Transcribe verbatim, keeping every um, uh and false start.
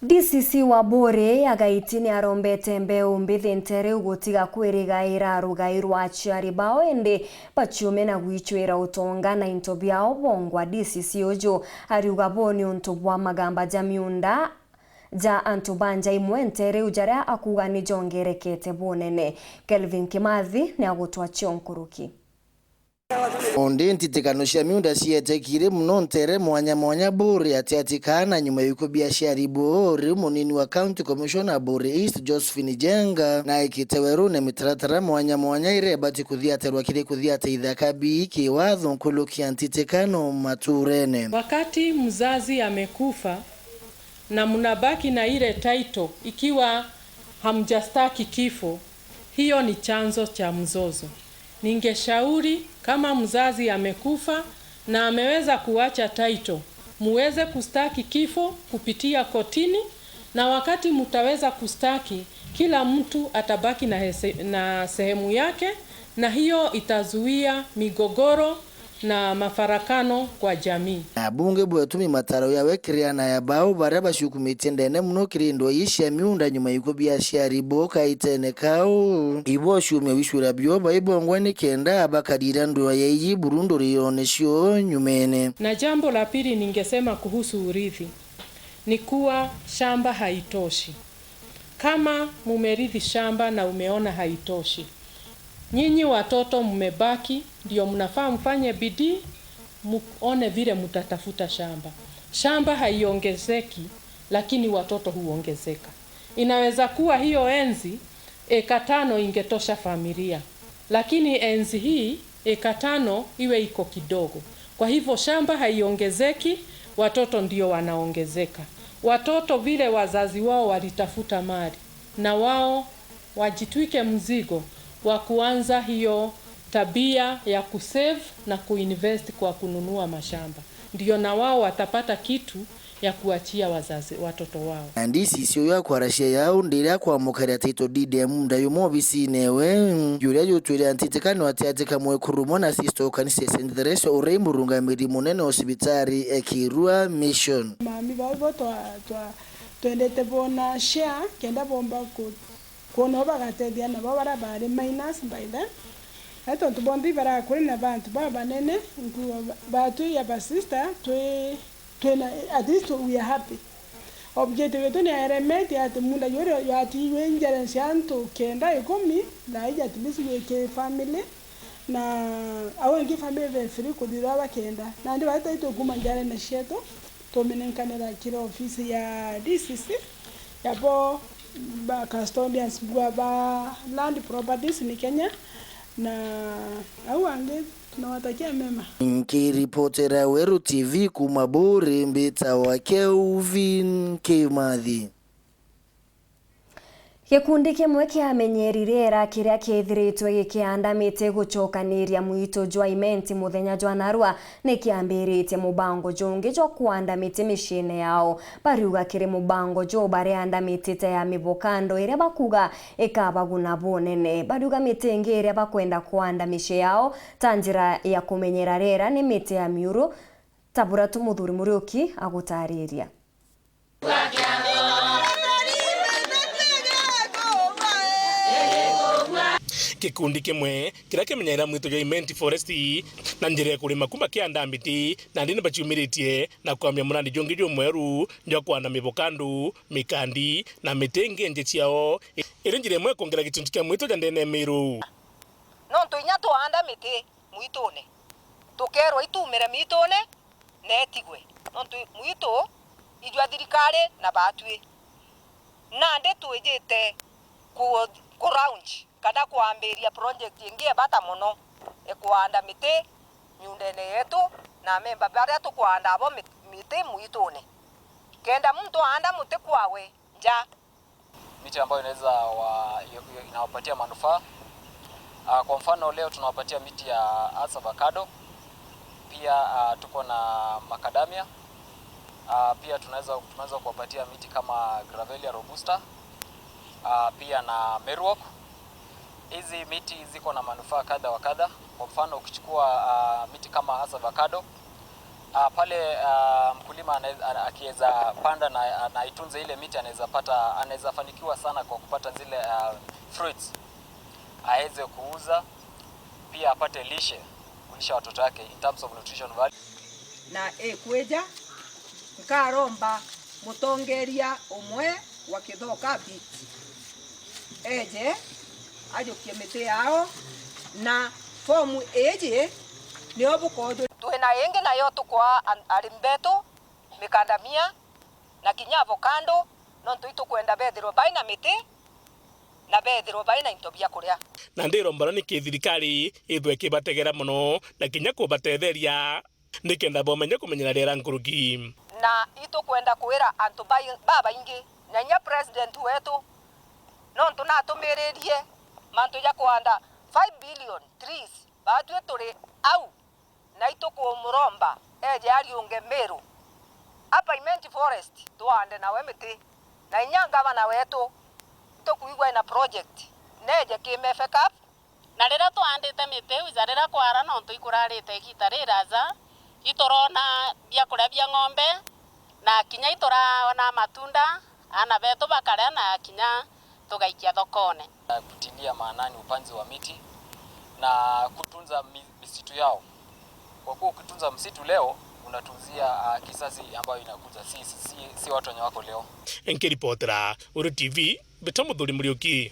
D C C wa Buuri Agaiti ni arombete mbeu mbithi nte riu gutiga kwirigaira rugai rwa aciari bao, indi baciume na gwicwira utonga na into biao bongwa. D C C uju ariuga buu ni untu bwa magamba ja miunda ja antu ba nja imwe nte riu jaria akuuga ni jongerekete bunene. Kelvin Kimathi ni agutwacia nkuruki. Undi ntitikano cia miunda cietekire mono ntere mwanya mwanya Buuri atiatika na nyuma ya ikubi aciari Buuri, munini wa County Commissioner Buuri East Josephine Jenga naikite werune mitaratara mwanya mwanya iria ibati kuthiatirwa kiri kuthiata ithaka bii kiwatho nkuruki ya ntitikano maturene. Wakati mzazi amekufa na mnabaki na ile title ikiwa hamjastaki kifo, hiyo ni chanzo cha mzozo. Ningeshauri kama mzazi amekufa na ameweza kuacha title, muweze kustaki kifo kupitia kotini, na wakati mutaweza kustaki, kila mtu atabaki na hese-, na sehemu yake, na hiyo itazuia migogoro na mafarakano kwa jamii. Abunge bwetumi mataro ya wekiriana ya bao baria bacukumitie ndene mono kiri ndwai cia miunda nyuma ya ikubi aciari bo kaitene kau. Ibo ciumia wicura bio baibongwa ni kenda bakarira ndwaya iji buru ndurione cio nyumene. Na jambo la pili ningesema kuhusu urithi ni kuwa shamba haitoshi. Kama mumerithi shamba na umeona haitoshi, nyinyi watoto mmebaki, ndio mnafaa mfanye bidii, muone vile mtatafuta shamba. Shamba haiongezeki, lakini watoto huongezeka. Inaweza kuwa hiyo enzi, eka tano ingetosha familia, lakini enzi hii, eka tano iwe iko kidogo. Kwa hivyo shamba haiongezeki, watoto ndio wanaongezeka. Watoto vile wazazi wao walitafuta mali, na wao wajitwike mzigo wa kuanza hiyo tabia ya kusave na kuinvest kwa kununua mashamba. Ndio na wao watapata kitu ya kuachia wazazi, watoto wao. Na D C C uyu akwaracia yau ndiria akwamukira title deed ya munda yumwe obisine ewe, yuria yutwire antitikano atiatika mwekuru umwe na sister o kanisa ya Saint Therese uria i murungamiri munene o cibitari e Kirua Mission. Mami bau bo twa, twa, twendete bona share kenda bomba ku, kwona uu bagatethia nabo baria baari minors by then. Na tontu bonthe ibarakuri na bantu babanene, nkuuga ba-, batwi ya ba sister, twi, twina, at least we are happy. Objective yetu ni ya element ati munda juria jwatiwe njere cia antu kenda ikumi, na ija at least we ki family, na au ingi family be free kuthithwa bakenda. Nandi baria twaitwe kuma njarene cietu, tuminenkanira kiri ofisi ya D C C, yabo ba custodians bwa ba land properties ni Kenya, na au angi tunawatakia mema. Nkiripotera Weru T V kuma Buuri, mbitawa Kelvin Kimathi. Gikundi kimwe kia amenyeri riera kiria kiithiritwe gikianda miti gucokaniria mwitu jwa Imenti muthenya jwa narua, ni kiambiritie mubango jungi jwa kuanda miti miciine yao. Bariuga kiri mubango juu barianda miti ta ya mivokando iria bakuuga ikabaguna bunene. Bariuga miti ingi iria bakwenda kuanda micii yao ta njira ya kumenyera riera ni miti ya miuru, ta buria tu Muthuri Muriuki agutaariria. Gikundi kimwe kiria kimenyagira mwitu jwa Imenti Forest na njira ya kurima kuma kianda miti, nandi ni baciumiritie na kwambia murandi jungi jumweru jwa kwanda mivokandu, mikandi na miti ingi nji ciao, iri njira imwe ya kwongera gituntu kia mwitu ja ndene ya Miru. Nontu inya twaanda miti, mwitune. Tukeerwa itumire miitune na itigwe, nontu mwitu ijwa thirikari na baatui. Nandi twijite ku, ku launch kana kwambiria project ingi ya bata mono, ya kuanda miti miundene yetu na amemba baria tukwaanda abo mi, miti mwitune, kenda muntu aanda muti kwawe nja. Miti ambayo inaweza wa, inawapatia manufaa. Ah, kwa mfano leo tunawapatia miti ya Earth's avocado, pia, ah, tuko na macadamia. Ah, pia tunaweza, tumeweza kuwapatia miti kama Gravelia robusta, ah, pia na Meru oak. Hizi miti ziko na manufaa kadha wa kadha. Kwa mfano ukichukua, ah, miti kama Earth's avocado, Ah, pale, ah, mkulima anaweza, ana-, akiweza panda na, na aitunze ile miti, anaweza pata, anaweza fanikiwa sana kwa kupata zile, ah, fruits, aweze kuuza, pia apate lishe, kulisha watoto wake in terms of nutrition value. Na ikwija, nkaromba mutongeria umwe wa Kithoka Beat eje ajukie miti yao, na fomu iji nio bukoju. Twina ingi nayo tukwa an-, arimi betu, mikandamia na kinya avocado, nontu itukwenda bethirwe baina miti na bethirwe baina into bia kuria. Na ndiromba niki thirikari ithwe ikibategera mono na kinya kubatetheria nikenda bomenya kumenyera riera nkuruki. Na itukwenda kwira antu bai-, babaingi, na inya president wetu, nontu natumiririe mantu ja kuanda five billion trees, batwi turi au, na itukumuromba eje ariunge Meru, Upper Imenti Forest, tuande nawe miti, na inya ngavana wetu, itukwigua ina project, neje ki Mefecap, Na riria twaandite miti iu, ja riria kwara, nontu ikurarite igiita riraja, iturona biakuria bia ng'ombe, na kinya iturona matunda, aana betu bakaria, na kinya tugaikia thokone. Kutilia maanani upanzi wa miti na kutunza mi-, misitu yao. Kwa kuwa ukitunza msitu leo, unatunzia, ah, kizazi ambayo inakuja, si, si, si, si watu wenye wako leo. Nkiripotera Uru T V, mbita Muthuri Muriuki.